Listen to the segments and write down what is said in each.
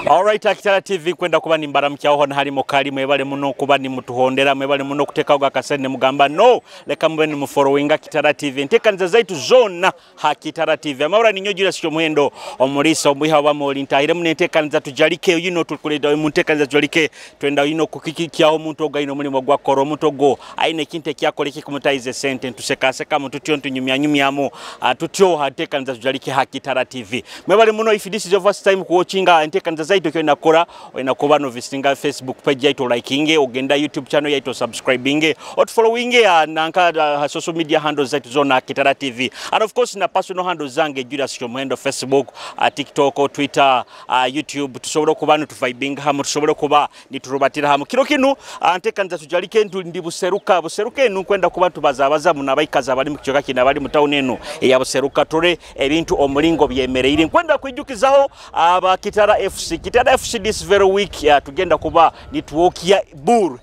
Alright, Akitara TV kwenda kuba nimbaramukyaho hona harimo kali mwebale muno kuba nimutuhondera, mwebale muno kutekaho akasente mugamba no leka mube nimufollowinga Kitara TV, entekaniza zaitu zona ha Kitara TV. Amabura ninyo Julius Kyomuhendo omulisa omwiha wa moli ntahiremu nentekaniza tujalike yino tukuleta mu ntekaniza tujalike twenda yino kukikikyaho omuntu ogo ayina omulimu gwakora, omuntu ogo ayina ekintu ekyakora ekikumutayize sente, ntusekaseka mu tutyo ntunyumyanyumyamu tutyo ha ntekaniza tujalike ha Kitara TV. Mwebale muno. If this is your first time kuwatchinga entekaniza zaitu ekyo nakora oyina kuba no visitinga Facebook page yaitu, likinge, ogenda YouTube channel yaitu, subscribinge, otufollowinge nanka social media handles zaitu zona Kitara TV, and of course na personal handles zange Julius Kyomuhendo, Facebook, TikTok, Twitter, YouTube. Tusobole okuba nituvibinga hamu, tusobole okuba niturubatira hamu. Kiro kinu ntekaniza tujalike ntu ndi Buseruka. Buseruka enu kwenda kuba tubazabaza muno abaikazi abali mu kicoka kino, abali mu town enu eya Buseruka, tule ebintu omulingo byemereire. Nkwenda kwijukizaho aba Kitara FC. Kitara FC this very week tugenda kuba nituwokia Bur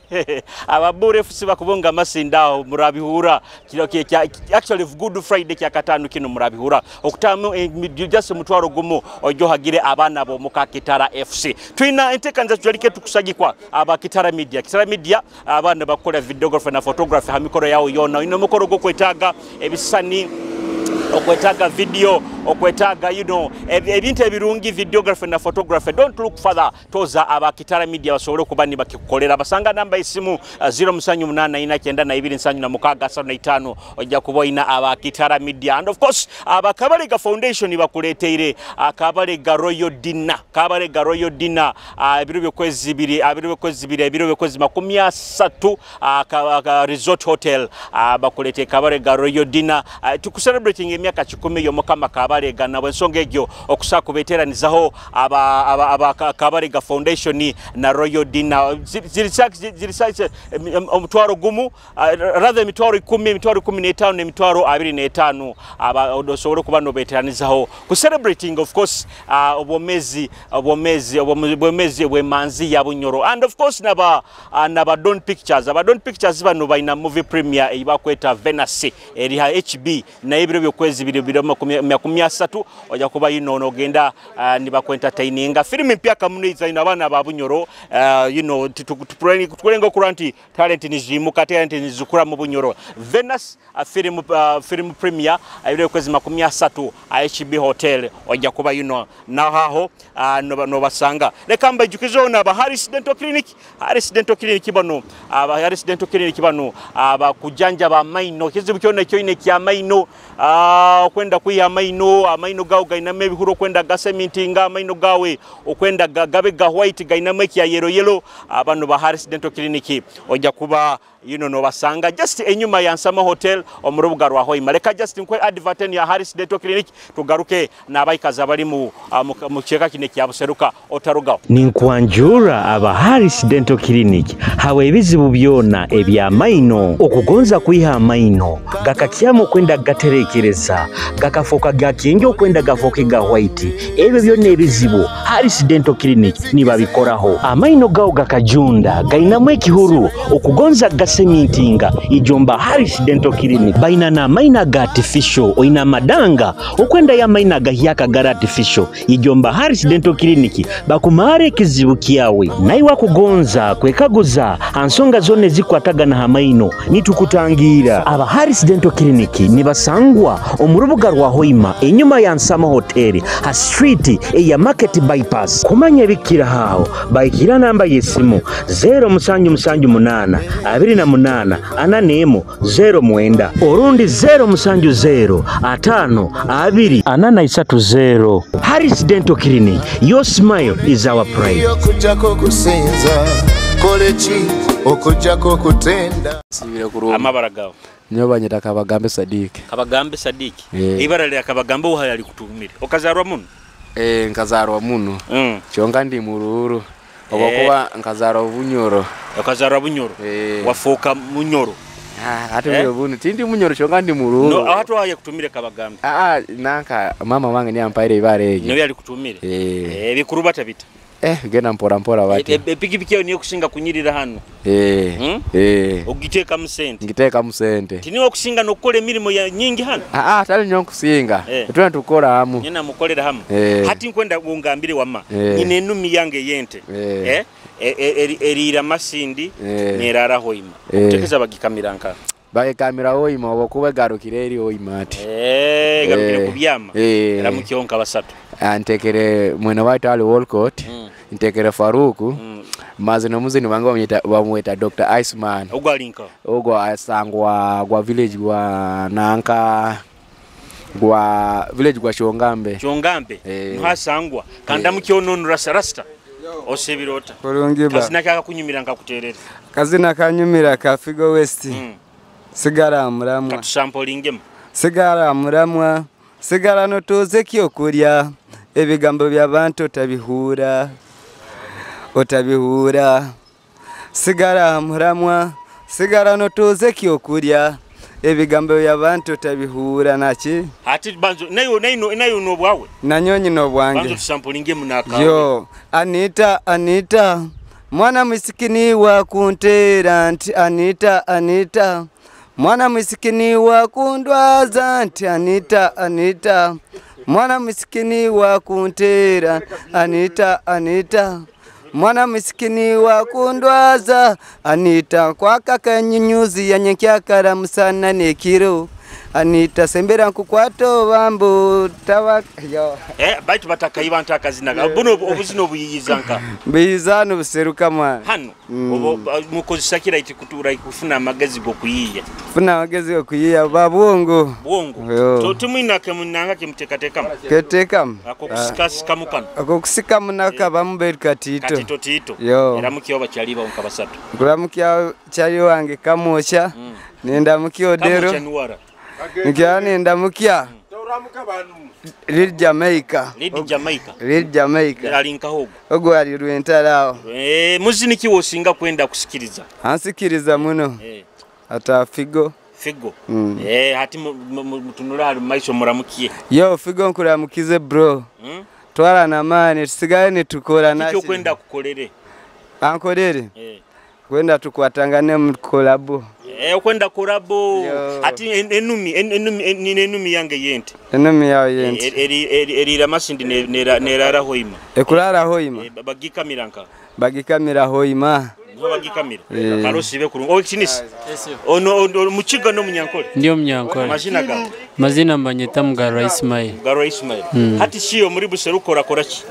aba Bur FC bakubunga amasinda murabihura kiro kya actually Good Friday kya katano kino murabihura okutamu just mutwaro gumu ojohagire abaana bo muka Kitara FC. Twina entekanza tujalike tukusagikwa aba Kitara Media. Kitara Media abaana bakola videography na photography ha mikoro yao yona. Ino mukoro gwokwetaaga ebisani, okwetaaga video, okwetaaga ebintu ebirungi, videography na photography, don't look further, toza aba Kitara Media basobole okuba nibakikukolera. Basanga namba isimu 0784 9276, ojja kuba oyina aba Kitara Media. And of course aba Kabalega Foundation bakuleteire Kabalega Royal Dinner. Kabalega Royal Dinner ebiro by'okwezi bibiri, ebiro by'okwezi bibiri, ebiro by'okwezi 30, Resort Hotel bakuleteire Kabalega Royal Dinner tukucelebrating emyaka 10 y'Omukama Kabalega. Nabwe ensonga egyo okusa kubeteranizaho aba Kabalega Foundation na Royal Dinner ziri omutwaro gumu, rather emitwaro 10, emitwaro 15 n'emitwaro 25, aba osobola okuba nobeteranizaho ku celebrating of course obwomezi obwomezi obwomezi bw'emanzi ya Bunyoro. And of course naba Don Pictures. Aba Don Pictures bano balina movie premiere eyibakweta Venus eri ha HB naye ebiro by'okwezi bibiri bibiri 30, ojja kuba yino nogenda nibakwentertaininga filimu mpya kamuno izaina abaana ba Bunyoro. Tukulenga okula nti talent nizimuka, talent nizikura mu Bunyoro. Venus film premiere ebiro by'okwezi 30 HB Hotel, ojja kuba yino naho nobasanga. Leka mbaijukizeho naba Harris Dental Clinic. Harris Dental Clinic bano, aba Harris Dental Clinic bano abakujanjaba amaino, kizibu kyonna kyoine kya maino, okwenda kwiha amaino, amaino gawe gainamu ebihuro, okwenda gasemintinga amaino gawe, okwenda gabe ga white gainamu ekya yellow yellow, abano ba Harris Dental Clinic ojja kuba nobasanga just enyuma ya Nsama Hotel omu rubuga rwa Hoima. Leka just nkwe advert ya Harris Dental Clinic tugaruke n'abaikazi abali mu kyeka kino ekya Buseruka otarugaho. Ninkwanjura aba Harris Dental Clinic hawa ebizibu byona ebya maino, okugonza kwiha amaino gakakyamu okwenda gaterekereza gakafoka gakingi okwenda gafoke ga white, ebyo byonna ebizibu Harris Dental Clinic nibabikoraho. Amaino gawo gakajunda gainamu ekihuru okugonza gasemintinga, ijomba Harris Dental Clinic baina na amaino ga artificial, oina amadanga okwenda ya amaino agahyaka gara artificial, ijomba Harris Dental Clinic bakumara ekizibu kyawe. Naiwe kugonza kwekaguza ansonga zone zikwatagana hamaino nitukutangira. Aba Harris Dental Clinic nibasangwa omu rubuga rwa Hoima enyuma ya Nsama Hotel ha street eya Market Bypass. Kumanya ebikira haho baikira namba y'esimu 0778 28 41 09 orundi 070 5 2 43 0. Harris Dental Clinic, your smile is our pride. Okujjako okusinza koleki okujjako okutenda. Sibira kurungi. Amabara gawe. Nyo banyita Kabagambe Sadiki. Kabagambe Sadiki. Ibara lya Kabagambe uha yali kutumire. Okazarwa muno? Nkazarwa muno. Kyonka ndi muruhuru. Obakuba nkazarwa Bunyoro. Okazarwa Bunyoro. Wafoka Munyoro. Ate eh? Bunu tindi Munyoro kyonka ndi muruhuru. No hatu haye kutumire Kabagambe. Nanka mama wange ni ampaire ibara egi. Niyo yali kutumire. Bikuruba tabita. Genda mpora mpora bati. Epikipiki yo niyo kusinga kunyirira hano. Ogiteekamu sente. Ngiteekamu sente. Tiniwe okusinga n'okukola emirimu ya nyingi hano? Tali nyo nkusinga. Tuna tukora hamu. Nyina mukolera hamu. Hati nkwenda ngambire wama. Nyina enumi yange yente. Eriira Masindi nerara Hoima. Okuteekeza bagikamira nka. Bagikamira Hoima obukuba garukire eri Hoima ati. Garukire ku byama. Era mukyonka basatu. Ntekere mwene waitu ali Walcott. Ntekere Faruku. Mazi no muzini wange bamweta Dr. Iceman. Ogwo alinka. Ogwo asangwa gwa village gwa nanka gwa village gwa Shongambe. Shongambe. Nhasangwa. Kanda mukyono rasta rasta. Osebirota. Kulungi ba. Kazina kaka kunyumira nkakuterera. Kazina kanyumira ka Figo West. Sigara muramwa. Katusampolingemu. Sigara muramwa. Sigara notuze kyokulya. Ebigambo by'abantu otabihura. Otabihura. Sigara muramwa. Sigara notuze kyokulya. Ebigambo by'abantu otabihura naki? Ati banzo nayo nayo nayo nobwawe. Nanyonyi nobwange. Banzo tusampolingemu nakawe. Yo, Anita Anita. Mwana misikini wa kuntera nti Anita Anita. Mwana misikini wa kundwaza nti Anita Anita. Mwana misikini wa kuntera Anita Anita. Mwana misikini wa kundwaza Anita kwa kaka nyunyuzi ya nyenkyakara musana nekiro Anita sembera nkukwato bambu tawa yo. Baitu batakaiba ntakazina buno obuzina obuyiyiza nka mbiyizano buseruka mwana hano obo mukozesa kira iti kutura kufuna amagezi gokuyiya funa amagezi gokuyiya babwongo bwongo tumwina ke munanga kemutekateka keteka ako kusikasika mukano ako kusika munaka bamuberi katito katito tito era mukyo bakyaliba onka basatu kuramukya kyali wange kamosha nenda mukyodero Nkia nenda mukia. Lil Jamaica. Lil Jamaica. Lil Jamaica. Alinka hogo. Ogo ali rwentarao. Muzini ki wosinga kwenda kusikiriza? Ansikiriza muno. Ata Figo. Figo. Hati mutunula ali maiso muramukie. Yo Figo nkuramukize bro. Twala na mani tusigaye nitukora nashi. Kiki okwenda kukolere? Ankolere? Kwenda tukwatangane mu kolabo. Okwenda kolabo. Ati enumi enumi yange yente. Enumi yawe yente. Erira Masindi nerara Hoima. Ekurara Hoima. Bagikamira nka. Bagikamira Hoima. Niho bagikamira. Karosi be kurungu. Okinisi. Ono mukiga no munyankole. Ndiyo munyankole. Mazina gawe. Mazina mbanyeta Mugarura Ismail. Mugarura Ismail. Hati shiyo muri buserukora kora ki?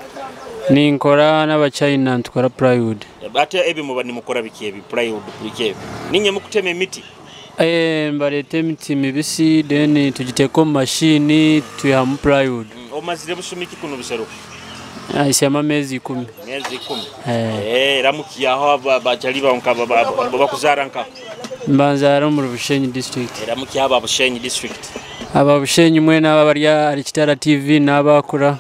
Ninkora n'abachina ntukora plywood. Ate ebi muba nimukora biki ebi plywood biki ebi. Ninye mukutema emiti? Mbalete emiti mibisi then tugiteeka mu machine tuyihamu plywood. Omazire busumiki kuno buseruko? Isema mezi 10. Mezi 10. Ramukiyaho abachali banka bakuzara nka. Mbanzara mu Bushenyi district. Ramukiyaho aba Bushenyi district. Aba Bushenyi mwena ababarya ari Kitara TV n'abakura.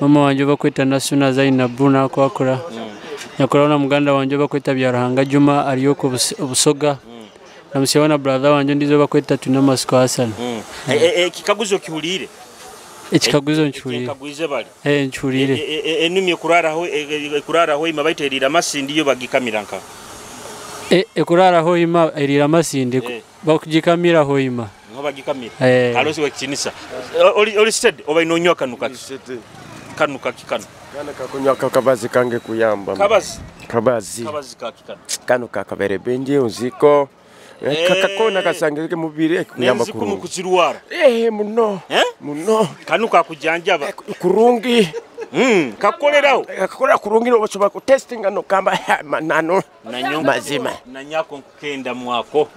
Mama wanje bakwita Nasuna Zainabu nakwakura. Nyakora na muganda wanje bakwita Byaruhanga Juma ariyoko Busoga. Na musiwana brother wanje ndizo bakwita Tunamasiko Hassan. Kikaguzo kihulire. Ekikaguzo nchulire. Kikaguize bali. Nchulire. Enumi kurara ho ima baiterira Masindi yo bagikamira nka. Ekurara ho ima erira Masindi bakugikamira ho ima. Ngo bagikamira. Karosi wekinisa. Oli steady oba inonywa kanuka. Kanuka kikano. Kana kakunywa kabazi kange kuyamba. Kabazi. Kabazi. Kabazi ka kikano. Kano kakabere benje unziko. Kakakona kasangeke mubiri kuyamba kurungi. Kuziruwara. Muno. Muno. Kanuka kujanjaba. Kurungi. Kakolerawo. Kakolera kurungi obosoba ku testing ano kamba manano. Mazima. Nanyako nkukenda mwako.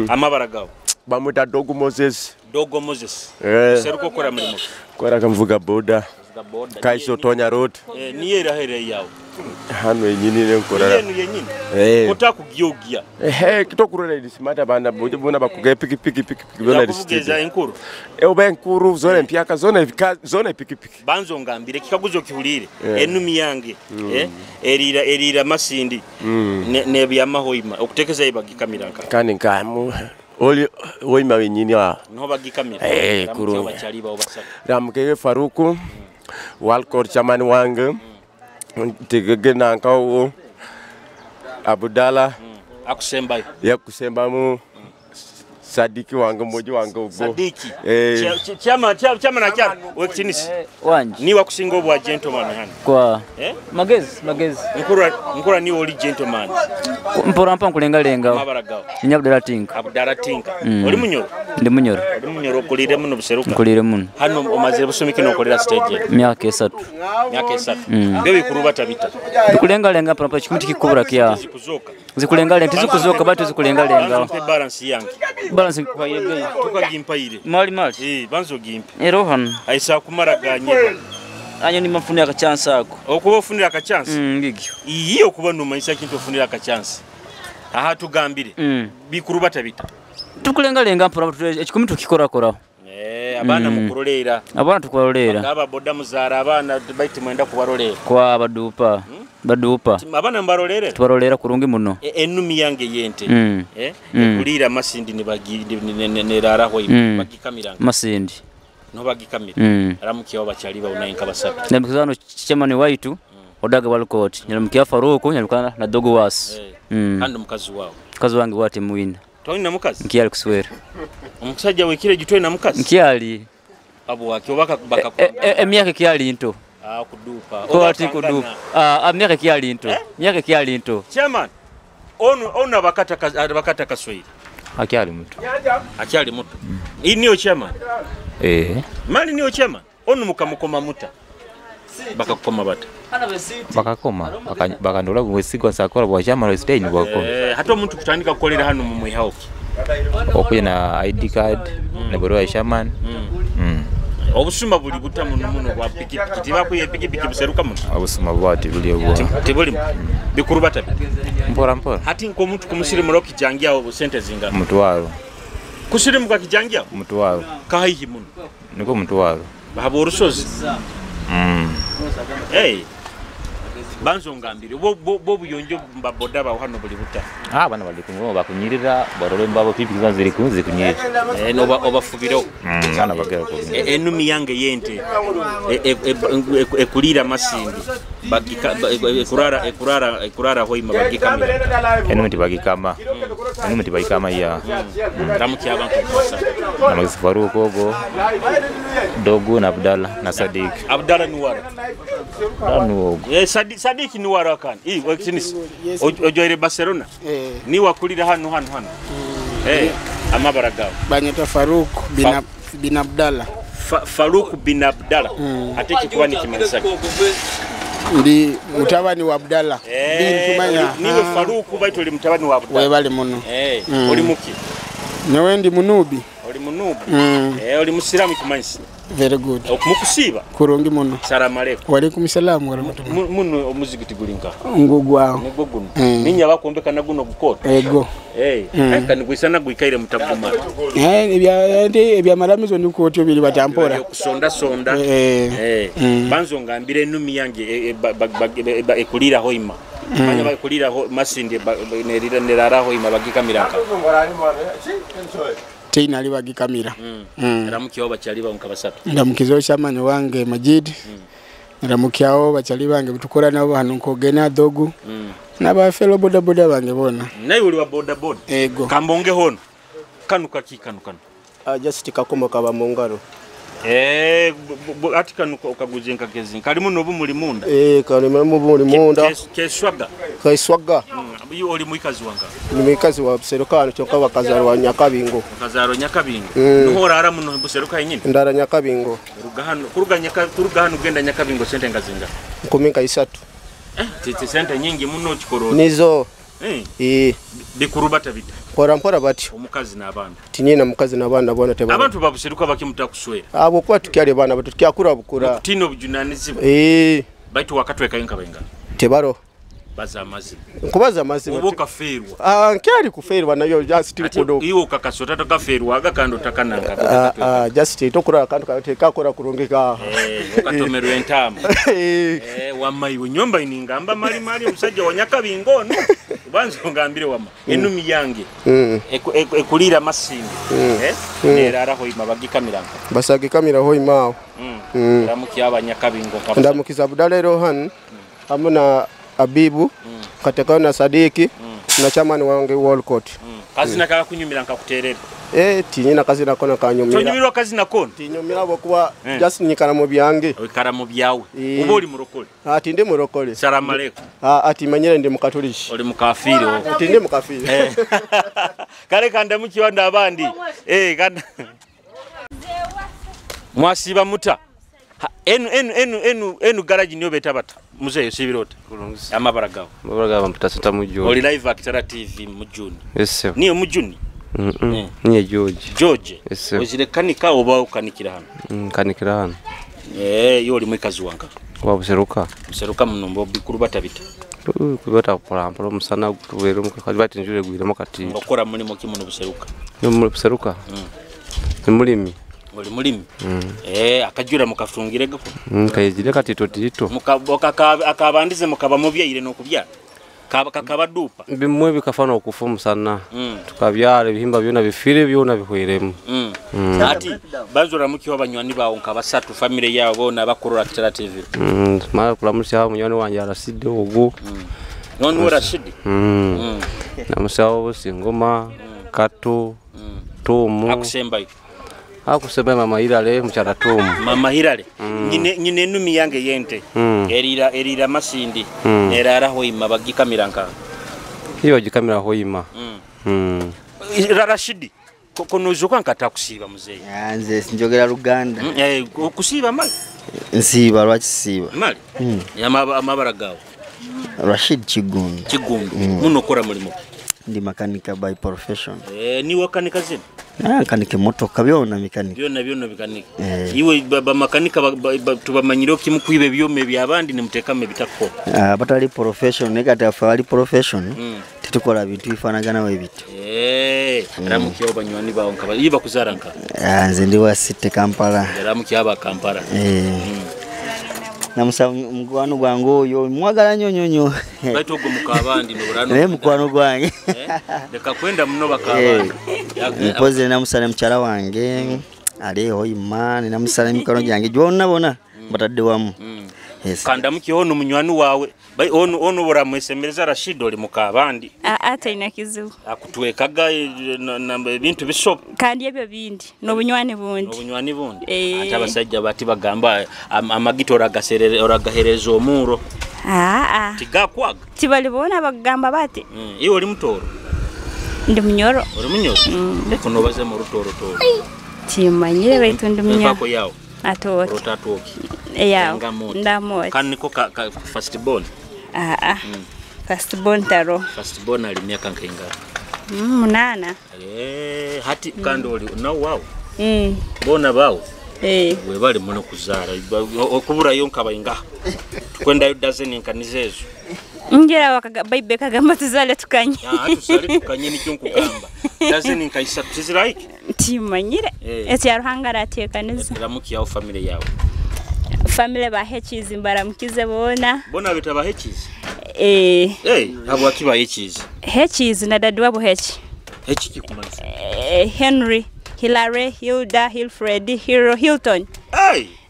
Amabara gawo. Bamwita Dogo Moses. Dogo Moses. Seruko kora mulimo. Kora kamvuga boda. Kaiso Tonya Road. Niye irahere yawe. Hano yenyini ne nkora. Yenu yenyini. Otakugyogia. Kitokurora isimata bana bona bakuga piki piki piki bona kugeza enkuru. Oba enkuru zone mpyaka zone piki piki. Banzo ngambire kikaguzo kihulire. Enumi yange. Erira Masindi. Ne byamahoima okutekeza ibagikamira nka. Kandi nkamu oli oima wenyini wa. Niho bagikamira. Kuru. Ramukege Faruku. Walcott chamani wange. Ntegege nankawo Abudala akusembayo yakusembamu Sadiki wange mmoja wange ogwo Sadiki chama chama na chama wekitinisi wanje ni wakusinga obwa gentleman hano kwa magezi magezi nkura nkura ni oli gentleman mpora mpa nkulenga mabaragawo nya Abdala Tinka Abdala Tinka oli munyoro ndi munyoro oli munyoro okulire muno buseruka nkulire muno hano omazire busumiki nokolera stage myaka 3 myaka 3 byo bikuruba tabita bikulenga lenga mpora mpa chikumiti kikubura kya zikulenga lenga tizikuzoka batu zikulenga lenga balance yange balance kwaye tukagimpaire mali mali banzo gimpe ero hano aisa kumaraganye anyo ni mafunira ka chance ako okuba ofunira ka chance ngigyo iye okuba no maisa kintu ofunira ka chance aha tugambire bikuruba tabita tukulenga lenga mpora ekikumi tukikora kora abaana mukurolera abaana tukurolera aba boda muzara abaana baiti mwenda kubarolera kwa badupa badupa abaana mbarolere tubarolera kurungi muno enumi yange yente ekulira masindi ne bagindi ne raraho bagikamiranga masindi no bagikamira ramukiya bacyali ba unainka basatu ndamukizano chairman waitu odaga walcott nyamukiya Faruku nyalukana na dogo was kandi mukazi wawe mukazi wange wate muwina tolina mukazi nkyali kuswera omusajja wekire gitwe na mukazi nkyali abo wake obaka baka emyaka kyali nto kudupa kwati kudupa myaka kyali nto myaka kyali nto chairman ono ono abakata kaswiri akyali muto akyali muto niyo chairman mali niyo chairman ono mukamukoma muta bakakoma bata bakakoma bakandola bwesigwa sakora bwa chairman stage bwako hata omuntu kutandika kukolera hano mu mwihauki okuya na ID card na barua ya chairman obusuma buli buta muno muno bwa pikipiki tibakuye pikipiki buseruka muno obusuma bwati buli obwa tibuli bikurubata mpora mpora hati nko omuntu kumusirimu roki jangia obu sente zinga mutwaro kusirimu kwa kijangia mutwaro kahihi muno niko mutwaro bahabo orusozi banzo ngambire bo buyonjo mbaboda ba hano buli buta bana bali kumwe bakunyirira barole mbabo pipi zanziri kunzi kunyirira no obafubiro bana bagera ku enumi yange yente ekulira masindi bagika ekurara ekurara ekurara hoima bagikamira enumi tibagikama enumi tibagikama ya ramuki abantu kosa na Faruku ogo dogo na Abdalla na Sadik Abdalla nuwara nuwogo Sadiki ni warakan. Wekitinisi. Ojoire Barcelona. Ni wakulira hano hano hano. Amabara gawo. Banyeta Faruk bin Abdalla. Faruk bin Abdalla. Ate kikuwa ni kimanisaki. Ndi mutabani wa Abdalla. Bin tumanya. Niwe Faruk baitu oli mutabani wa Abdalla. Webale muno. Oli muki. Nyewe ndi munubi. Oli munubi. Oli musiramu kimanisi. Very good. Okumukusiba kurungi muno. Salamu aleikum. Wa aleikum salam wa rahmatullah. Muno omuzigiti gulinka. Ngugwa. Nigwo guno. Ninya bakombeka na guno gukota. Ego. Eka nigwisana gwikaire mutaguma. Ebya ebya malamizo nikotyo biri batampora. Kusonda sonda. Banzo ngambire enumi yange ekulira hoima. Manya bakulira ho masindi nerira hoima bagikamiraka. Tena ali bagikamira. Ramukiao bacyali ba nkabasatu. Ndamukizo chairman wange Majid. Ndamukiao bacyali bange bitukora nabo hano nkogena dogo. Naba fellow boda boda bange bona. Naye uli wa boda boda. Ego. Kambonge hono. Kanu kaki kanu kanu. Just kakoma kaba mungaro. Ati kanu okaguze nkakezi. Kalimu nobu muri munda. Kalimu muri munda. Keswaga. Keswaga. Iyo oli muikazi wanga. Ni muikazi wa Buseruka kyonka bakazarwa Nyakabingo. Bakazarwa Nyakabingo. Nuhora ara muno Buseruka yenyine. Ndara Nyakabingo. Ruga hano kuruga kuruga hano ugenda Nyakabingo sente ngazinga. Nkuminka 3. Tete sente nyingi muno kikororo. Nizo. Bikuruba tabita. Mpora mpora batyo. Omukazi n'abaana. Tinyina mukazi n'abaana bona tebana. Abantu babuseruka bakimuta kuswera. Abo kuba tukyali baana bato tukyakura bukura. Kutino bujunanizibwa. Baitu wakatweka inka benga. Tebaro. Baza amazima. Nkubaza amazima. Obo kaferwa. Nkyali kuferwa nayo just kudo. Iwo kakasota tokaferwa aga kando takananga. Just tokura akantu kakora kurungika. Okatomerwa entama. Wamma iwe nyomba iningamba mali mali omusajja wa Nyakabingo no. Banzo ngambire wama enumi yange ekulira masindi nerara hoima bagikamiranga basagikamira hoima awo ndamukiya abanyakabingo ndamukiza Abdalla Rohan hamu na Abibu, nkateekayo na Sadiki na chairman wange Walcott. Kazina kakakunyumira nkakuterera. Tinyina kazina kona kanyumira. Tonyumirwa kazina kona? Tinyumira bwokuba just nyikara mu byange. Oikara mu byawe. Uba oli murokole? Ati ndi murokole. Salamu aleikum. Ati manyire ndi mukatoliki. Oli mukafiri wowe. Ati ndi mukafiri. Kale kanda mukiwanda abandi. Kanda. Mwasiba muta. Enu enu enu enu enu garage niyo beta bata. Muzeyo sibirota. Amabara gawo. Amabara gawo mputasita mujuni. Oli live Akitara TV mujuni. Yes sir. Niyo mujuni. Niye George. George. Yes sir. Ozire kanika oba ukanikira hano? Kanikira hano. Yo oli mwikazi wanga. Wa buseruka. Buseruka munombo bikuru batabita. Kubata pola musana gutubero mukakazi bati njure gwiremo kati. Ngokora mulimo ki muno buseruka? Yo mu buseruka. Ni mulimi. Oli mulimi. Akajura mukafungire gako. Kayijire kati totito. Mukaba akabandize mukaba mubyaire no kubyara. Kakabadupa. Bimwe bikafana okufa musana. Tukabyara ebihimba byona bifire byona bihweremu. Ati banzora mukiwa banywani bawo nkabasatu family yabo nabakurora Kitara TV. Mara kulamusya munywani wanje Rashidi ogu. Noni Rashidi? Namusawo Singoma, Kato, Tumu. Akusembayo. Akusema mama Hilale mchara Tumu. Mama Hilale. Nyine numi yange yente. Erira masindi. Erara hoima bagikamira nka. Hiyo bagikamira hoima. Rashidi. Konozo nkata kusiba muzeyi. Nze njogera Luganda. Kusiba mali. Nsiba lwaki siba. Mali. Amabara gawo. Rashid Chigundu. Chigundu. Muno kora mulimo. Ndi makanika by profession. Ni wakanika zina? Nkanika motoka byona mekanika. Byona bikanika. Iwe baba makanika tubamanyiro kimu kuibe byome byabandi ne mutekame bitakko. Batali profession nega afali profession. Tetukola bintu bifanagana we bitu. Ramuki obanywani bawo nkaba iba kuzara nka. Nze ndi wa city Kampala. Ramuki aba Kampala. Namusa mugwano gwange oyo mwagala nnyo nnyo nnyo. Baitu ogwo mukabandi noburano. Naye mukwano gwange. Leka kwenda muno bakabandi. Mpoze namusa mukyala wange ali hoima namusa emikono gyange gyonna bona batadde wamu. Yes. Kanda muki ono munywani wawe bai ono buramwesemereza Rashid oli mukabandi. Ate ina kizibu. Akutwekaga ebintu bisopo. Kandi ebyo bindi n'obunywani bundi. N'obunywani bundi. Ate abasajja bati bagamba amagito oragaserere oragahereza omuro. Tigakwaga. Tibalibona bagamba bati. Iwe oli mutoro. Ndi munyoro. Oli munyoro? Leko nobaze mu rutoro toro. Timanyire baitu ndi munyoro. Enfako yawo. Atoki. Rotatoki. Eyawo. Ndamoti. Kaniko ka first born. First born taro. First born ali miaka nkainga. 8. Hati kandi oli nawo wawo. Bona bawo. We bali muno kuzara okuburayo nkabainga. Tukwendayo dozen nkanizezo. Ngira wakaga Bible kagamba tuzale tukanye. Tuzale tukanye nikyo nkugamba. Dozen nkaisa tuziraike. Timanyire. Eti ya Ruhanga aratekaniza. Ramuki yawo family yawo. Family ba Hechizi mbaramukize bona. Bona beta ba Hechizi? Abo akiba Hechizi. Hechizi na dadi wabo Hechi. Hechi kikumanisa. Henry, Hilary, Hilda, Hilfred, Hero, Hilton.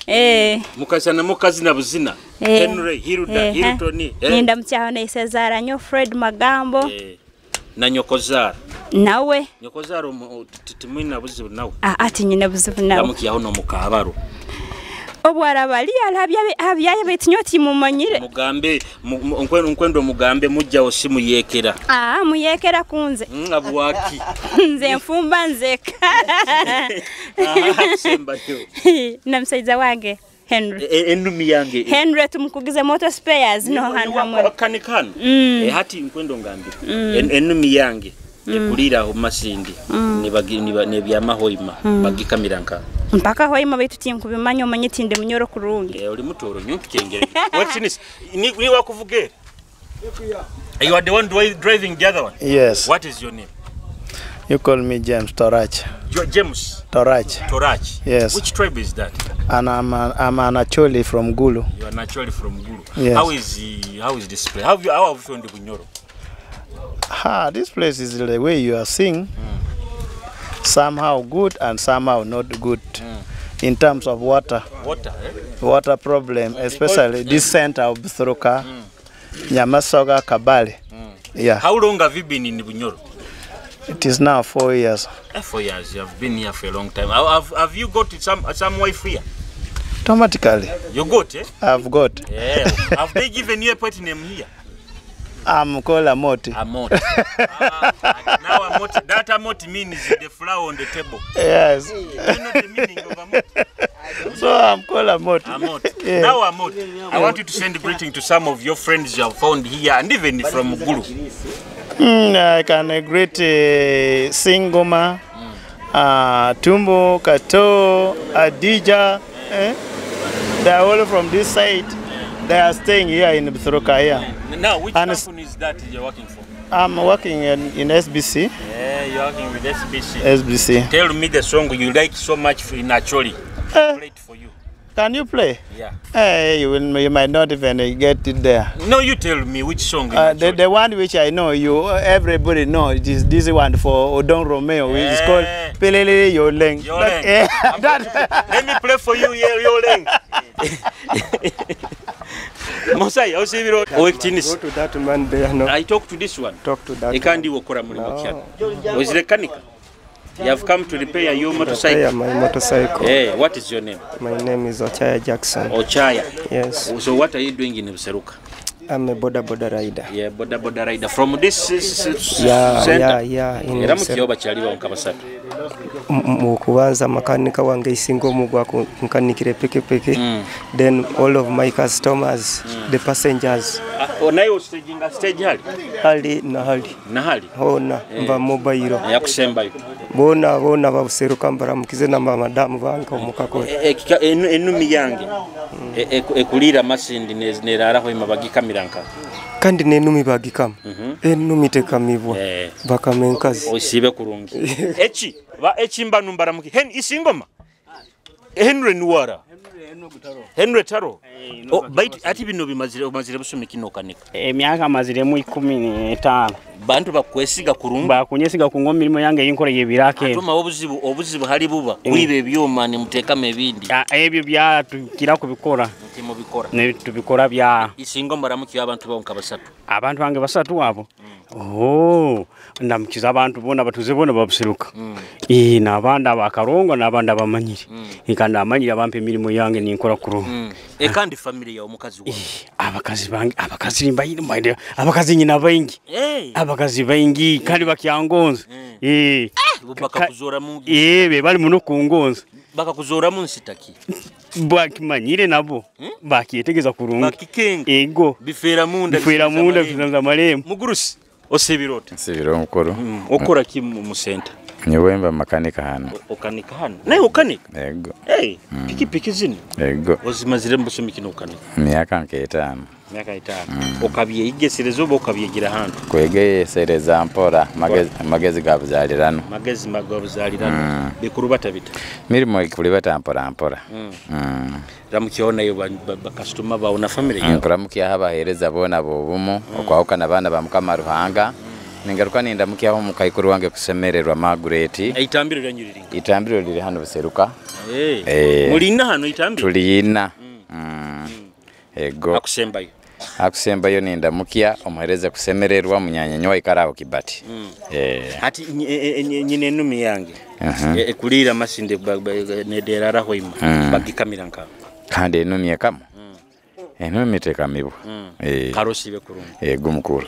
Hey. Mukasana mukazi na buzina. Henry, Hilda, Hilton. Ninda mutyaho na Isezara nyo Fred Magambo. Na nyokozara. Nawe. Nyokozara timwina buzibu nawe. Ati nyina buzibu nawe. Ramuki yaho no mukabaro. Obwarabali alabya betinyoti mumanyire. Mugambe nkwendo mugambe mujja osimu yekera. Muyekera kunze. Abwaki. Nze nfumba nzeka. Semba yo. Na msaiza wange Henry. Enumi yange. Henry tumukugize motor spares no hantu hamwe. Kanikano. Hati nkwendo ngambe. Enumi yange. Ekulira ho masindi. Nibyama hoima bagikamiranka. Mpaka hoima baitu tinkubimanya omanye tinde munyoro kurungi. Oli mutoro nyo kengere. What's this? Ni wakuvuge. You are the one driving the other one? Yes. What is your name? You call me James Torach. James Torach. Torach. Yes. Which tribe is that? And I'm an Acholi from Gulu. You are naturally from Gulu. Yes. How is this place? How have you found Bunyoro? This place is the way you are seeing. Somehow good and somehow not good. In terms of water. Water, eh? Water problem, especially this center of Buseruka, Nyamasoga, Kabale. Yeah. How long have you been in Bunyoro? It is now 4 years. 4 years. You have been here for a long time. Have you got some wife here? Automatically. You got, eh? I've got. Yeah. Have they given you a pet name here? I'm called Amoti. Amoti. Now Amoti, that Amoti means the flower on the table. Yes. You know the meaning of Amoti? So I'm called Amoti. Amoti. Yeah. Now Amoti, I want you to send greeting to some of your friends you have found here and even from Gulu. I can greet Singoma, Tumbo, Kato, Adija. Eh? They are all from this side. They are staying here in Buseruka here. Now, which company is that you're working for? I'm working in SBC. Yeah, you're working with SBC. SBC. Tell me the song you like so much in Acholi. Play it for you. Can you play? Yeah. Hey, you might not even get it there. No, you tell me which song. The one which I know, you everybody knows, it is this one for Odon Romeo, which is called Pelele Yoleng. Yoleng. Let me play for you, Yoleng. Mosai, go to that man there. No. I talk to this one. Talk to that. Ekandi wokora mulimo kyano. Ozirekanика. You have come to repair your motorcycle. Repair my motorcycle. Hey, what is your name? My name is Ochaya Jackson. Ochaya. Yes. So what are you doing in Buseruka? I'm a boda boda rider. Yeah, boda boda rider. From this center? Yeah, yeah. Era mukiyoba kyaliwa nkabasatu. Mukubanza makanika wange isinga omugwa nkanikire pikipiki. Then all of my customers, the passengers. Naye ostaginga stage hali? Hali na hali. Na hali? Hona, mba mobile. Yakusembayo. Bona bona babuseruka mbaramukize na madamu bange omukako. Enumi yange ekulira masindi neraraho imabagikamira nka. Kandi nenumi bagikama. Enumi tekamibwa. Bakame enkazi. Osibe kurungi. Echi ba echi mbanu mbaramuki. Hen isingoma. Henry Nuwara. Henry Taro. Oh, bait ati bino bimazire umazire busumi kino kanika. Emyaka maziremu 15. Bantu bakwesiga kurungi. Bakunyesiga ku ngoma mirimo yange yinkora yebirake. Atuma obuzibu hali buba. Kuibe ebyoma ne mutekama ebindi. Ebyo bya tukira kubikora. Ntimo bikora. Ne tubikora bya. Isingoma ramuki abantu bonka basatu. Abantu bange basatu abo. Oh, ndamukiza abantu bona batuze bona babuseruka. N'abandi abakarongo n'abandi abamanyire. Kandi amanyire abampa emirimo yange ninkora kuru. Kandi family ya omukazi wawe. Abakazi bange, abakazi mbayire, abakazi nyina baingi. Abakazi baingi kandi bakyangonza. Bakakuzora mu. Be bali muno kungonza. Bakakuzora mu nsitaki. Bakimanyire nabo. Bakyetegeza kurungi. Bakikenga. Ego. Bifera munda. Bifera munda bisanza marembo. Mugurusi. Osibirota. Nsibiro mukuru. Okora ki mu center? Nyewe makanika hano. Okanika hano. Naye okanika? Yego. Hey, pikipiki zino. Yego. Ozimazire mbusumi kino okanika. Myaka nke 5. Myaka 5. Okabyeyigesereza oba okabyegira hano? Kwegesereza mpora magezi gabuzalirano. Magezi magabuzalirano. Bikurubata bita. Mirimo ikulibata mpora mpora. Ramukiona yo ba customer bawo na family yawe. Nkuramukiya abahereza bona bobumu okwahukana bana ba Mukama Ruhanga. Ningaruka nindamukiyaho mukaikuru wange kusemererwa Margaret. Itambiro lyanyu liri. Itambiro liri hano Buseruka. Mulina hano itambiro? Tulina. Ego. Akusembayo. Akusembayo nindamukiya omuhereze kusemererwa munyanya ikaraho kibati. Ati nyine enumi yange. Ekulira masinde nederaraho ima bagikamira nka. Kandi enumi ekamo. Enumi tekamibwa. Karosibe kurungi. Ego mukuru.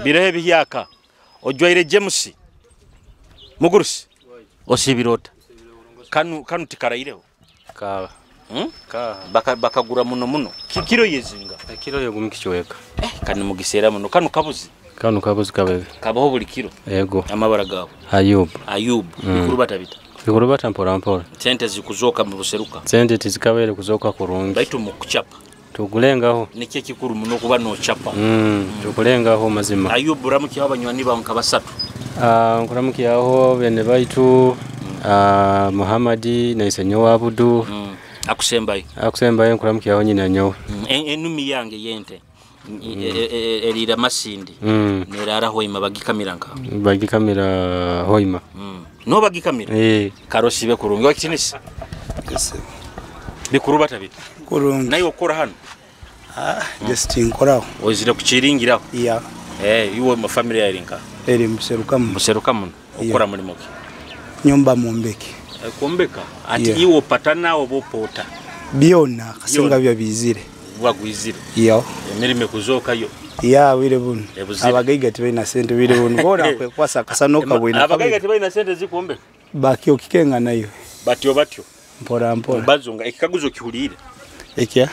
Birehe bihyaka ojwaire James mugurusi osibirota kanu tikaraireho ka bakagura muno muno kiro yezinga kiro yegumi kichweka kanu mugisera muno kanu kabuzi kabebe kabaho buli kiro. Yego amabara gabo Ayub bikurubata bita bikurubata mpora mpora sente zikuzoka mu Buseruka sente tizikabere kuzoka kurungi baitu mu kuchapa tukulengaho nikye kikuru muno kuba no chapa tukulengaho mazima. Ayubu ramukiyaho abanywani bawe nka basatu. Nkuramukiyaho bene baitu Muhammadi na Isenyo Abudu. Akusembayo nkuramukiyaho nyina nyowe. Enumi yange yente Erira Masindi. Nerara Hoima bagikamira nka. Bagikamira Hoima. No bagikamira. Karosibe kurungi wakitinisa. Yes. Bikuru batabita. Kurungi. Naye okora hano. Just nkoraho. Ozira kuchiringiraho. Yeah. Iwe mu family yarinka. Eri museruka muno. Museruka muno. Okora mulimo ki? Nyumba mumbeki. Kumbeka ati iwo patana obopota. Byona kasinga bya bizire. Bwagwizire. Iyo. Emirime kuzoka yo. Ya wire bunu. Abagaiga tibaina sente wire bunu. Bora kwekwasa kasanoka bwina. Abagaiga tibaina sente zikumbeka. Bakyo kikenga nayo. Batyo batyo. Mpora mpora. Bazunga ekikaguzo kihulire. Ekya?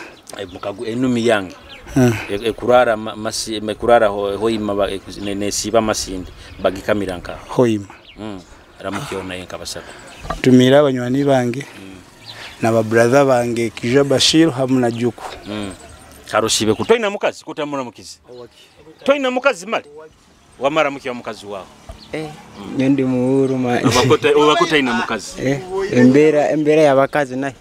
Mukagu enumi yange. Ekurara masi ekurara Hoima nesiba Masindi bagikamira nka. Hoima. Ramukiona yenka basatu. Tumira abanywani bange. Na ba brother bange Kija Bashir hamu na Juku. Karoshibe ku toina mukazi kutamura mukizi. Toina mukazi mali. Wamara mukiwa mukazi wao. Nyendi muhuru ma. Obakota ina mukazi. Embera y'abakazi naye.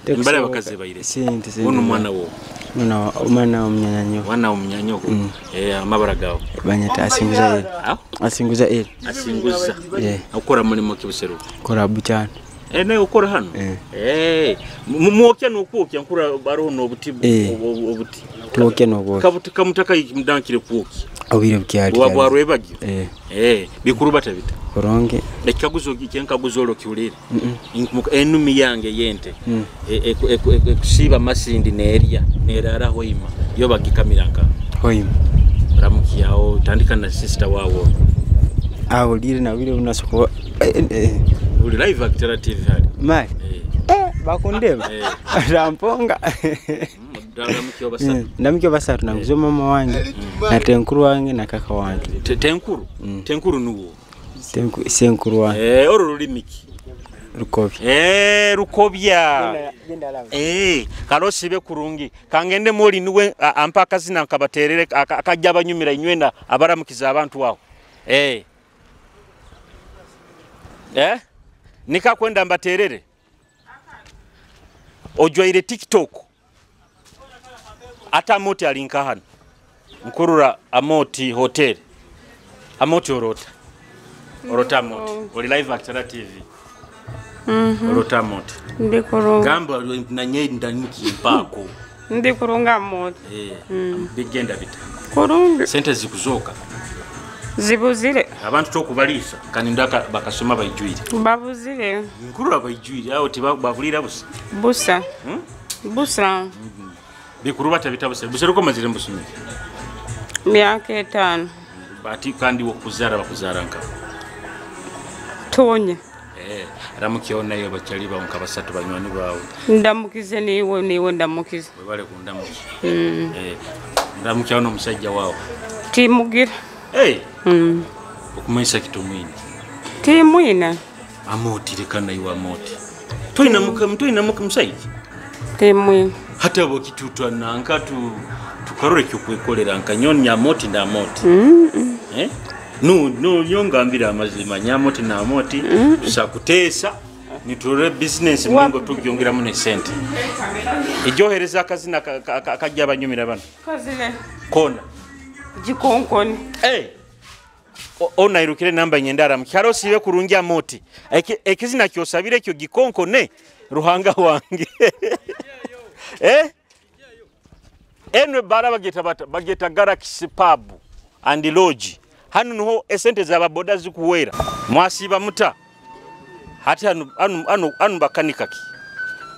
Embera y'abakazi baire. Sente. Ono mwana wo. Mwana mwana omunyanyo. Mwana omunyanyo. Amabara gawo. Banyata asinguza eri. Asinguza eri. Asinguza. Akora mulimo kibuseru. Kora buchana. Naye okora hano. Muokya nokwokya nkura baroho nobuti obuti. Tuokya nobwo. Kabuti kamutaka mudankire kwokya. Obire bukyali. Wabwarwebagyo. Bikuru batabita. Koronge. Ekikaguzo kyenkaguzo olwo kiwulire. Enumi yange yente. Ekusiba Masindi nerya nerara Hoima yo bagikamira nka. Hoima. Ramukiyawo tandika na sister wawo. Awo lire na wile unasoko. Uli live Actera TV hali. Mai. Bakundeba. Ramponga. Ndamukyo basatu naguzo mama wange na tenkuru wange na kaka wange. Tenkuru? Tenkuru nuwo. Tenku senkuru wange. Oro lulimiki. Rukobya. Rukobya. Karosibe kurungi. Kangende moli nuwe ampa akazina nkabaterere akajja abanyumira inywenda abaramukiza abantu wawo. Nikakwenda mbaterere. Ojwaire TikTok. Ata Amoti alinka hano. Nkurura Amoti Hotel. Amoti orota. Orota Amoti. Oli live Actera TV. Orota Amoti. Ndi kurunga. Gamba nanye ndanuki mpako. Ndi kurunga Amoti. Bigenda bita. Kurunga. Sente zikuzoka. Zibuzire. Abantu tokubalisa kandi ndaka bakasoma bayijwire. Babuzire. Nkurura bayijwire aho tibabulira busa. Busa. Busa. Bikuru batabita busa. Busa ruko mazire mbusumi. Myaka 5. Bati kandi wokuzara bakuzara nka. Tonye. Ramukiona yo bachali ba nka basatu banywani bawe. Ndamukize niwe niwe ndamukize. Webale kundamukiza. Ndamukiona omusajja wawe. Timugira. Okumanyisa kitumwine. Timwine. Amoti lekana iwe Amoti. Toina muka musajja. Timwine. Hata bokitutwa nanka tukarore kyokwekolera nka nyonya Amoti na Amoti. No nyongambira amazima nyamoti na Amoti tusakuteesa nitulore business mungo tugyongeramu ne sente. Ejohereza akazina akajja abanyumira bano. Kazine. Kona. Jikonkoni. Ona irukire namba nyendara mkyaro sibe kurungi Amoti. Ekizina kyosabire kyo gikonkone ruhanga wange. Enwe bara bageta bata bageta Galaxy Pub and Lodge. Hano niho esente z'ababoda zikuwera. Mwasiba muta. Hati hano bakanika ki.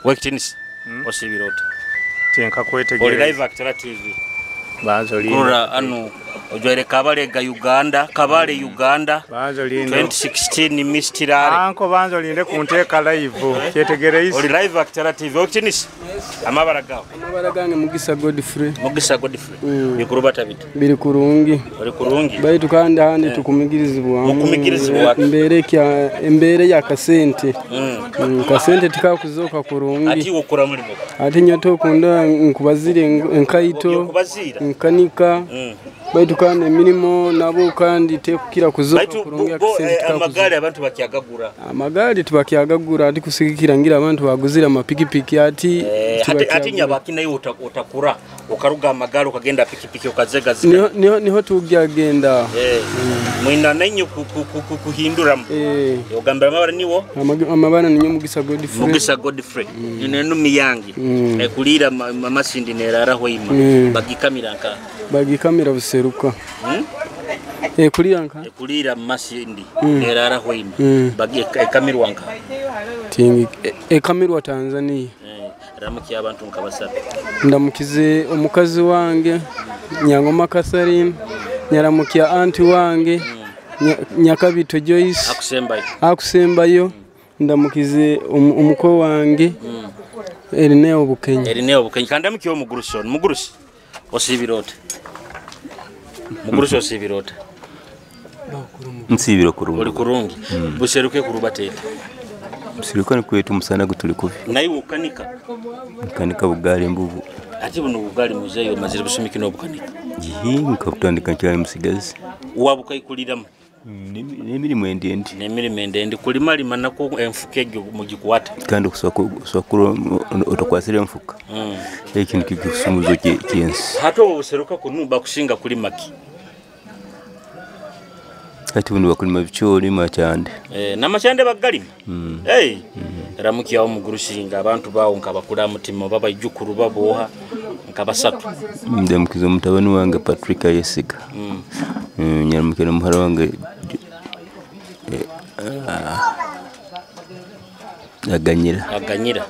Wekitinisi. Osibirota. Tinka kwetegereza. Oli live Actera TV. Banzo ano ojwaire Kabale ga Uganda, Kabale Uganda. Banzo linde. 2016 Mistirare. Anko banzo linde kunteeka live. Kyetegereza. Oli live Actera TV. Wekitinisi. Amabara gawo. Amabara gange Mugisa Godfrey. Mugisa Godfrey. Bikuru batabita. Biri kurungi. Oli kurungi. Baitu kandi handi tukumigirizibwa. Mukumigirizibwa. Embere ya kasente. Kasente tikakuzoka kurungi. Ati wokora mulimo. Ati nyoto kunda nkubazire nkaito. Nkanika. Baitu kandi emirimo nabo kandi tekukira kuzoka kurungi akasente tikakuzoka. Amagari abantu bakyagagura. Amagari tubakyagagura ati kusigikira ngira abantu baguzira amapikipiki ati Hati nyabaki nayo utakura ukaruga amagara ukagenda pikipiki ukazega zika. Niho tugyagenda. Mwina nanyu kuhindura. Ogambira amabara niwo? Amabara ni Mugisa Godfrey. Mugisa Godfrey. Nino miyangi. Ekulira amasindi nerara hoima. Bagikamira nka. Bagikamira buseruka. Ekulira nka? Ekulira masindi nerara hoima. Bagikamirwa nka. Tingi ekamirwa Tanzania. Ramuki abantu nkabasaba. Ndamukize omukazi wange Nyangoma Catherine, nyaramukia anti wange Nyakabito Joyce. Akusembayo. Akusembayo. Ndamukize omuko wange Erineo Bukenya. Erineo Bukenya. Kandamukiye omugurusi ono. Mugurusi osibirota. Mugurusi osibirota. Nsibiro kurungi. Oli kurungi. Buseruke kurubateta. Buseruka ni kwetu musana gutuli kubi. Naye ukanika. Ukanika bugali mbubu. Ati buno bugali muzeyo mazire busumiki n'obukanika. Jihi nkabutandika nkyali musigazi. Wabukayikuliramu. N'emirimu endendi. N'emirimu endendi kulima lima nako enfuka egyo mugikwata. Kandi okusakura otakwasira enfuka. Ekintu kigusumuzo ky'ensi. Hati obwo buseruka kunu bakusinga kulima ki? Ati buno bakulima bikyoli makyande. N'amakyande bagalima? Hey. Ramuki awo mugurusi abantu bawo nkabakula mutima baba ijukuru baboha nkabasatu. Ndamukiza omutabani wange Patrick Ayesiga. Nyaramukira muhara wange Aganyira. Aganyira.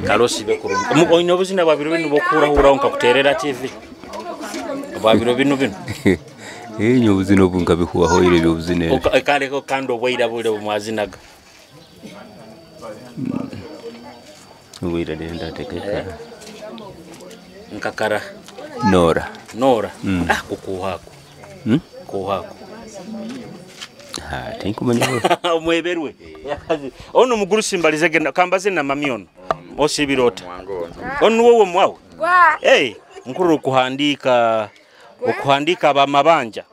Karosi bekurungi. Oyina obuzina bwa biro bino bokurahura nkakuterera TV. Bwa biro bino bino. Enyo obuzina obu nkabihuwaho ire byobuzina. Kaleko kandi obwaira bule bumwazinaga. Obwaira ndenda tekeka. Nkakara. Nora. Nora. Ah kukuhako. Kuhako. Ha, tinkumanya. Omweberwe. Ono mugurusi mbalize genda kambaze na mami ono. Osibirota. Ono wowe mwawe. Hey, nkuru kuhandika okuhandika abamabanja.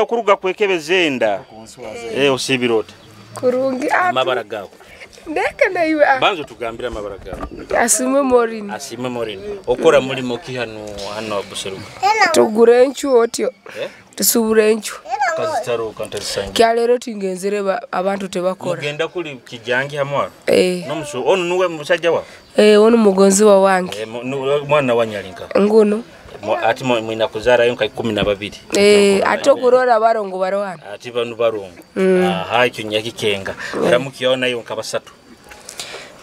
Okuruga kwekebeza enda. Osibirota. Kurungi. Amabara gawe. Ndeka naiwe. Banzo tugambira amabara gawe. Asime Morini. Asime Morini. Okora mulimo ki hano hano Buseruka? Tugura enchu otyo. Tusubura enchu. Kazitaro kantazisange. Kyalero tingenzere abantu tebakora. Mugenda kuli kijangi hamwa. Nomusu ono nuwe musajja wa? Ono mugonzi wa wange. Mwana wa Nyalinka. Nguno. Ati mwina kuzara yonka 12. Ate okurora barongo barowana. Ati banu barongo. Aha ekyo nyakikenga. Ndamukiona yonka basatu.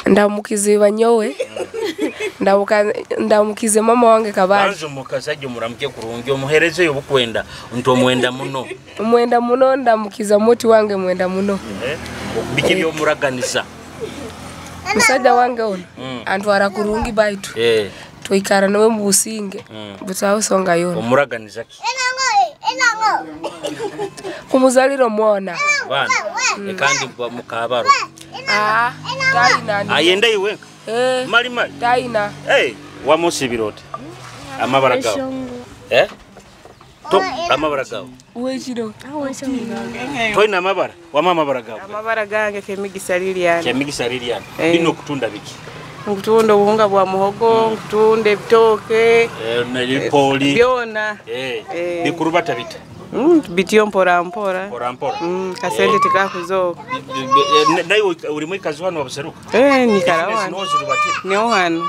Ndamukize banyowe. Ndamukize mama wange kabali. Banzo mukasajja muramuke kurungi omuhereze yobukwenda nto mwenda muno. Mwenda muno ndamukiza muti wange mwenda muno. Biki byomuraganisa. Musajja wange ono antwara kurungi baitu. Twikara nawe mu businge butaho songa yona. Omuraganiza ki? Kumuzalira omwana. Bana. Kandi mukabaro. Taina. Ayenda iwe. Mali mali. Taina. Wamusibirota. Amabara gawe. To amabara gawe. Wechiro. Toina amabara. Wama amabara gawe. Amabara gange Kemigisa Lilian. Kemigisa Lilian. Bino kutunda biki? Nkutunda obuhunga bwa muhogo, nkutunda ebitooke, n'ebipoli. Byona. Bikurubata bita. Bityo mpora mpora. Mpora mpora. Kasente tikakuzoka. Naye uri mwikazi hano wabuseruka? Nikara wano. Niho hano.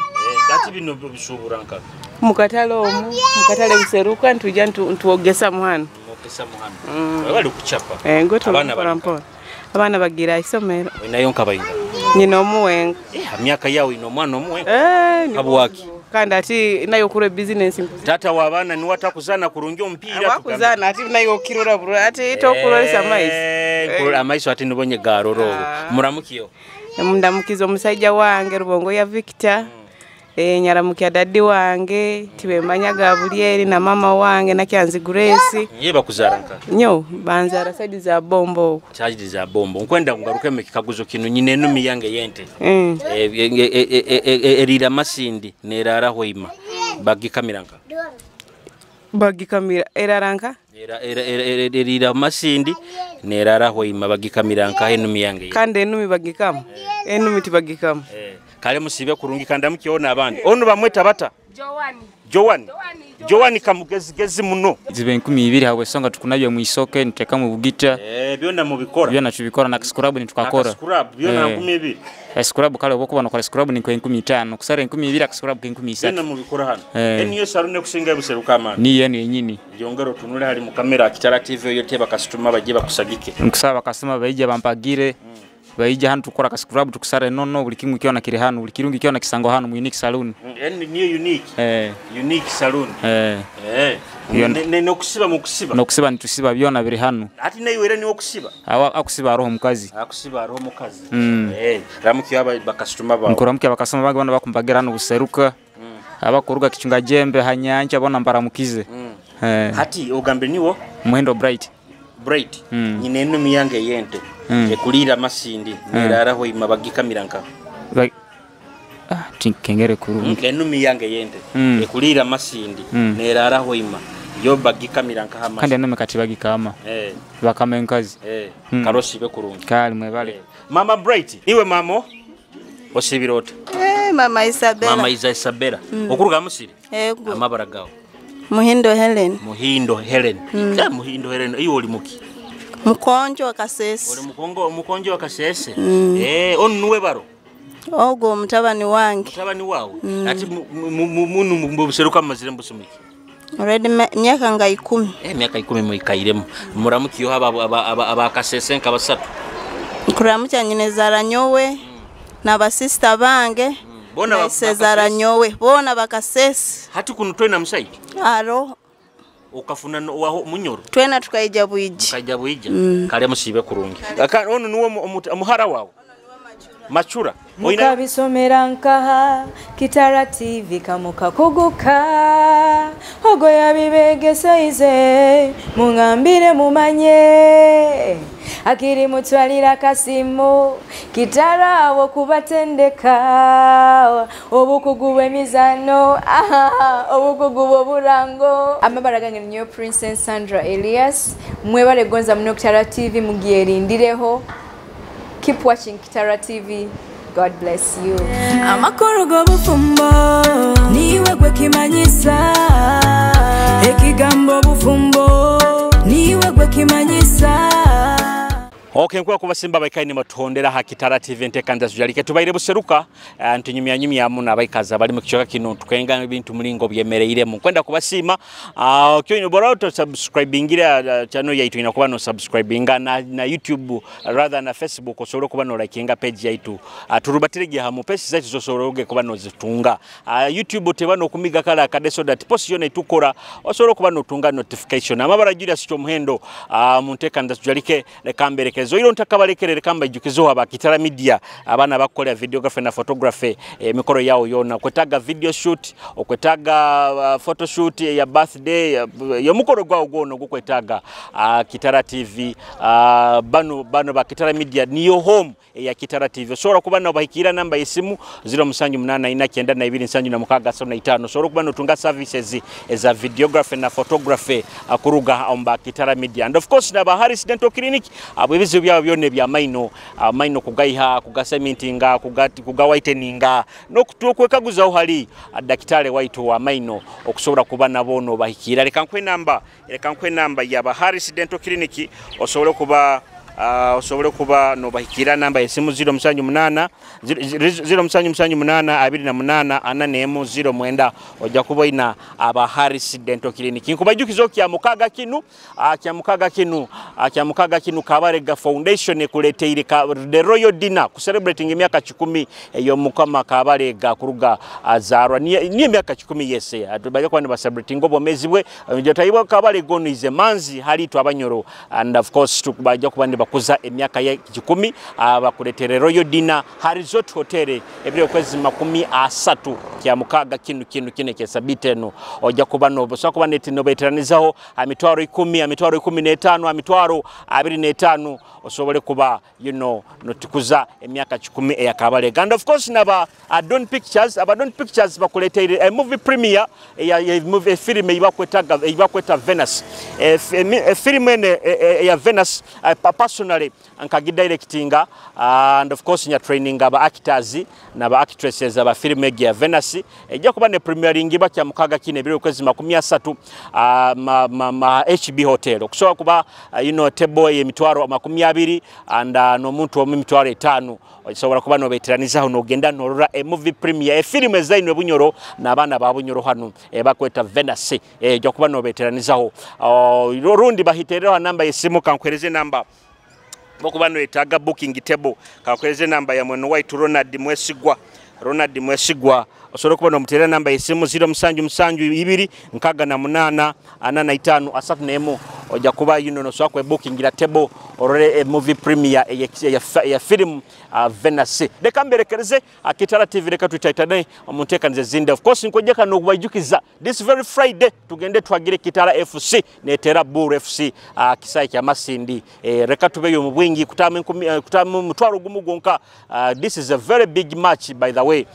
Ati bino bisubura nka? Mukatale omu, mukatale buseruka ntujja ntuogesa muhano. Mwogesa muhano. Bali kuchapa. Ngoto mpora mpora. Abana bagira isomero. Nayo nkabayinga. Nyina omuwenga. Myaka yawe ino omwana omuwenga. Habwaki? Kandi ati nayo okura business. Tata wa abaana niwe atakuzana kurungi omupiira. Wakuzana ati nayo okirora buru ati tokuroresa amaiso. Amaiso ati nibonye garoro. Muramukiyo. Ndamukiza omusajja wange Rubongo ya Victor. Nyaramukia dadi wange tibemanya Gabriel na mama wange na Kyanzi Grace. Ye bakuzara nka? Nyo banzara side za bombo. Side za bombo. Nkwenda ngaruke mu kikaguzo kino nyine enumi yange yente. Erira masindi nerara hoima. Bagikamira nka? Bagikamira erara nka? Erira masindi nerara hoima bagikamira nkahe enumi yange. Kandi enumi bagikama. Enumi tibagikama. Kale musibe kurungi kandi amukiona abandi. Ono bamweta bata? Joan. Joan kamugezigezi muno. Zibe 2000 hawe songa tukunabya muisoke niteka mu bugita. Byona mubikora. Byona tubikora na scrub ni tukakora. Na scrub byona 2000. Scrub kale obokuba nokora scrub ni 15 kusara 2000 scrub 13. Byona mubikora hano. Eniyo salon kusinga buseruka amana. Ni yenu yenyini. Yongero tunule hali mu kamera Kitara TV yote bakasituma baje bakusagike. Nkusaba bakasituma baije bampagire. Baija hanu tukora ka scrub tukusara nono buli kimwe kiona kiri hanu buli kirungi kiona kisango hanu mu unique saloon. Niyo unique. Unique saloon. Nokusiba mukusiba. Nokusiba nitusiba byona biri hanu. Ati nayo era niwo kusiba. Awa akusiba roho mukazi. Akusiba roho mukazi. Ramuki aba bakasituma bawo. Nkuramuki abakasituma bange bana bakumpagira hanu buseruka. Abakuruga kichunga jembe hanyanja bona mbaramukize. Hati ogambe niwo Muhendo Bright. Bright. Nyine enumi yange yente. Ekulira masindi nerara hoima bagikamira nka. Tinkengere kurungi. Enumi yange yente. Ekulira masindi nerara hoima yo bagikamira nka hama. Kandi enumi kati bagikama. Bakama enkazi. Karosi be kurungi. Kali mwebale. Mama Bright, iwe mamo osibirota. Mama Isabella. Mama Isabella. Okuruga musiri? Amabara gawo. Muhindo Helen. Muhindo Helen. Muhindo Helen iwe oli muki? Mukonjo wa Kasese. Oli mukonjo wa Kasese. Onu nuwe baro. Ogo mutabani wange. Mutabani wawe. Ati munu mbuseruka mazire mbusumiki. Already myaka nga 10. Myaka 10 muikairemu. Muramukiyo aba Kasese nka basatu. Nkuramucha nyine zara nyowe na basista bange. Bona basezara nyowe bona bakasese. Hati kuno twena musayi? Aro. Ukafuna waho munyoro. Twena tukaija bwiji. Tukaija bwiji. Kale musibe kurungi. Ono nuwe muhara wawe. Machura. Mukabisomera nkaha Kitara TV kamuka kuguka ogo yabibegeseize mungambire mumanye akiri mutwalira kasimu Kitara abo kubatendeka obukugu bw'emizano obukugu bw'oburango. Amabara gange niyo Princess Sandra Elias mwebale gonza muno Kitara TV mugiyerindireho. Keep watching Kitara TV. God bless you. Amakuru g'obufumbo niwe gwe kimanyisa ekigambo bufumbo niwe gwe kimanyisa. Okay, nkuwa kubasimba baikaini matuhondera ha Kitara TV ntekanza tujalike tubaire buseruka ntunyumya nyumya muna abaikaza bali mu kichoka kino tukenga ebintu mulingo byemereiremu kwenda kubasima kyo ino bora to subscribingira channel yaitu inakuba no subscribinga na YouTube rather na Facebook osobola kuba no likinga page yaitu turubatirege hamu page zaitu zosobola kuba no zitunga YouTube teba no kumiga kala akadeso that post yona itukora osobola kuba no tunga notification amabara Julius Kyomuhendo mu ntekanza tujalike lekambere kezo ilo ntakabalekere kamba ijukizo aba Kitara Media abana bakolera videography na photography emikoro yao yona okwetaga video shoot okwetaga photo shoot ya birthday ya mukoro gwawo gwono gukwetaga Kitara TV bano ba Kitara Media niyo home ya Kitara TV osobola kuba no bahikira namba yesimu 0784927665 osobola kuba no tunga services eza videography na photography kuruga omba Kitara Media and of course na ba Harris Dental Clinic abo ebizibu byabo byonna ebya maino maino kugaiha kugasementinga kuga whiteninga n'okwekaguzaho hali dakitale waitu wa maino okusobola kuba nabo no bahikira leka nkwe namba yaba Harris Dental Clinic osobola kuba osobole kuba no bahikira namba yesimu 078 078 28 41 09 ojja kuboina aba Harris Dental Clinic nkubajukizo kya mukaga kinu Kabarega Foundation ekuleteire the Royal Dinner ku celebrating emyaka 10 eyo mukama Kabarega kuruga azarwa ni emyaka 10 yese bajja kuba ba celebrating obomezi bwe jotayibwa Kabarega ono ize manzi hali tu abanyoro and of course tukubajja kuba Nakuza emyaka ye 100 bakuletere Royal Dinner ha Resort Hotel ebiro kwezi 30 kya mukaga kinu kinu kine kyesabite eno ojja kuba nobusobola kuba neti nobeteranizaho emitwaro 10, emitwaro 15, emitwaro 25 osobole kuba you know notikuza emyaka 10 eyakabalega. And of course naba Adon Pictures, aba Adon Pictures bakuleteire a movie premiere ya movie film eyibakweta Venus. Film ene ya Venus personally nkagidirectinga and of course nya training aba actors na ba actresses aba film ya Venus ejja kuba ne premiering bakya mukaga kine biro kwezi 30 ma HB Hotel okusobola kuba you know table emitwaro 20 and n'omuntu omu emitwaro 5 osobola kuba nobeteranizaho nogenda norora a movie premiere e film ezainwe Bunyoro n'abaana ba Bunyoro hano bakweta Venus ejja kuba nobeteranizaho rundi bahitereraho namba yesimu kankwereze namba bokuba noetaaga booking table kankwereze namba ya mweno waitu Ronald Mwesigwa. Ronald Mwesigwa osobola kuba nomuterera namba yesimu 0772 68 45 31 ojja kuba yuno nosobola kwebookingira table orore movie premiere ya film Venus. Leka mberekereze Kitara TV, leka tuitaitane omunteekanize zinde. Of course nkojeka n'okubaijukiza this very Friday tugende twagire Kitara FC netera Buru FC kisai kya Masindi. Leka tubeyo mu bwingi kutamu mutwaro gumu gwonka. This is a very big match by the way,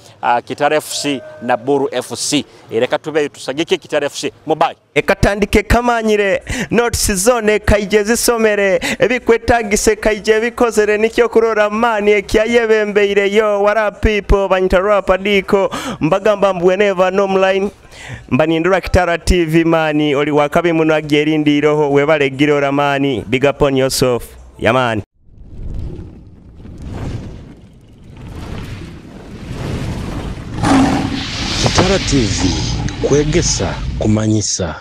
Kitara FC na Buru FC. Leka tubeyo tusagike Kitara FC. Mubai ekatandike kamanyire notice zone kaije zisomere ebikwetagise kaije bikozere nikyo kurora mani ekyayebembeire yo what up people banyita rapa diko mbagamba mbweneva nomline mbanindura Kitara TV mani oli wakabi muno agyerindi roho webale girora mani big up on yourself yamani. Kitara TV kwegesa kumanyisa.